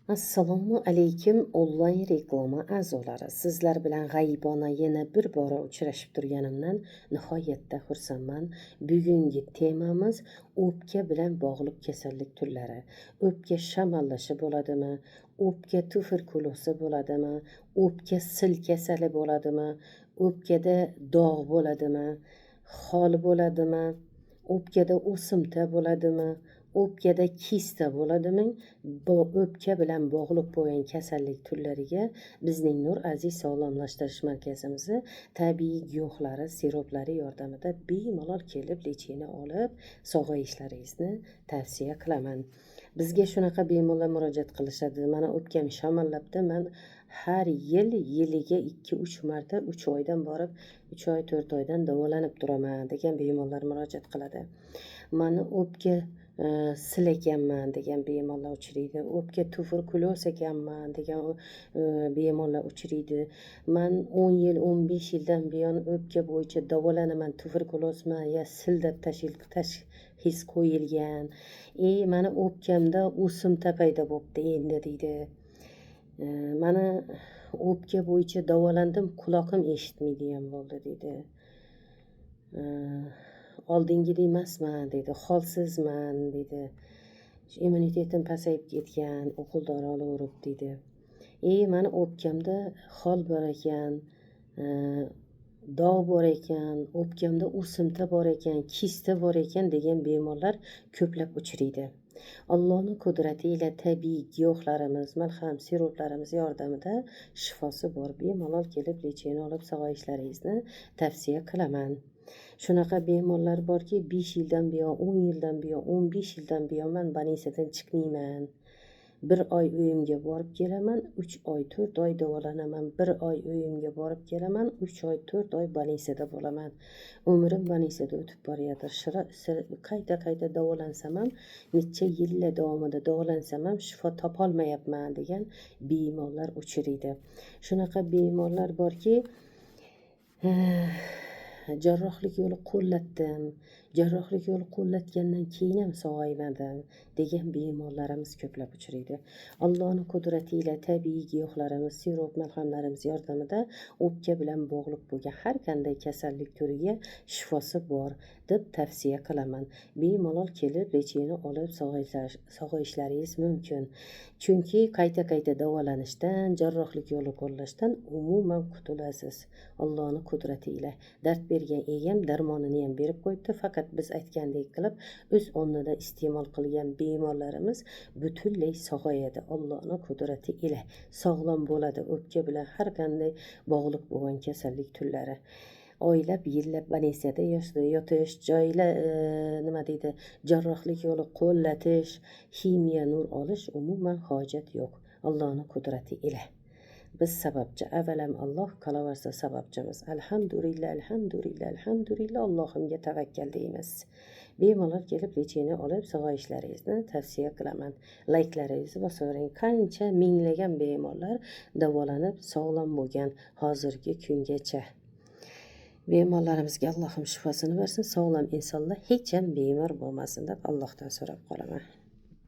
Assalomu alaykum, onlayn reklama a'zolari. Sizlar bilan g'ayibona yana bir bora uchrashib turganimdan nihoyatda xursandman. Bugungi temamiz o'pka bilan bog'liq kasallik turlari. O'pka shamollashi bo'ladimi? O'pka tuberkulozi bo'ladimi? O'pka sil kasali bo'ladimi? O'pkada dog' bo'ladimi? Xol bo'ladimi? O'pkada o'simta bo'ladimi? O'pkada kista bo'ladimi? Bu o'pka bilan bog'liq bo'lgan kasallik turlariga bizning Nur Aziz sog'lomlashtirish markazimizni tabiiy giyohlari, siroplari yordamida bemalol kelib лечение olib sog'ayishlaringizni tavsiya qilaman. Bizga shunaqa bemorlar murojaat qilishadi. Mana, o'pkam shamollabdi, man har yil yiliga 2-3 marta 3 oydan borib, 3 oy, 4 oydan davolanib turaman degan bemorlar murojaat qiladi. Mani o'pka sil ekanman degan bemorlar uchraydi. O'pka tuberkulyoz ekanman degan bemorlar uchraydi. Man 10 yil, 15 yildan buyon o'pka bo'yicha davolanaman, tuberkulozman ya sil deb tashxis qo'yilgan. Mani o'pkamda o'simta paydo bo'libdi endi, deydi. Mani o'pka bo'yicha davolandim, quloqim eshitmaydigan bo'ldi, deydi. Oldingidek emasman, deydi, holsizman, deydi. Immunitetim pasayib ketgan, o'qil dori olaverib, deydi. Mani o'pkamda xol bor ekan, dog' bor ekan, o'pkamda o'simta bor ekan, kista bor ekan degan bemorlar ko'plab uchraydi. Allohning qudrati ila tabiiy giyohlarimiz, malham, siroplarimiz yordamida shifosi bor. Bemalol kelib лечение olib sog'ayishlaringizni tavsiya qilaman. Shunaqa bemorlar borki, 5 yildan buyon, 10 yildan buyon, 15 yildan buyon man больница dan chiqmayman. Bir oy uyimga borib kelaman, 3 oy, 4 oy davolanaman. Bir oy uyimga borib kelaman, 3 oy, 4 oy больница da bo'laman. Umrim больница da o'tib borayotir. Qayta-qayta davolansam ham, necha yillar davomida davolansam ham shifo topolmayapman degan bemorlar uchraydi. Shunaqa bemorlar borki, jarrohlik yo'li qo'llatdim, jarrohlik yo'li qo'llatgandan keyin ham sog'aymadim degan bemorlarimiz ko'plab uchraydi. Allohning qudrati ila tabiiy giyohlarimiz, sirop, malhamlarimiz yordamida o'pka bilan bog'liq bo'lgan har qanday kasallik turiga shifosi bor deb tavsiya qilaman. Bemalol kelib лечение olib sog'ayishlaringiz mumkin. Chunki qayta-qayta davolanishdan, jarrohlik yo'li qo'llashdan umuman qutulasiz. Allohning qudrati ila. Dard bergan egam darmonini ham berib qo'yibdi. Faqat biz aytgandek qilib o'z o'rnida iste'mol qilgan bemorlarimiz butunlay sog'ayadi. Allohning qudrati ila sog'lom bo'ladi o'pka bilan har qanday bog'liq bo'lgan kasallik turlari. Oylab, yillab больница da yotish, joylar, nima deydi, jarrohlik yo'li qo'llatish, ximiya nur olish umuman hojat yo'q. Allohning qudrati ila. Biz sababchi, avvalam Alloh, qolaversa sababchimiz. Alhamdulillah, alhamdulillah, alhamdulillah, Allohimga tavakkal deymiz. Bemalol kelib лечение olib sog'ayishlaringizni tavsiya qilaman. Layklaringizni bosavering. Qancha minglagan bemorlar davolanib sog'lom bo'lgan hozirgi kungacha. Bemorlarimizga Allohim shifosini bersin, sog'lom insonlar hech ham bemor bo'lmasin deb Allohdan so'rab qolaman.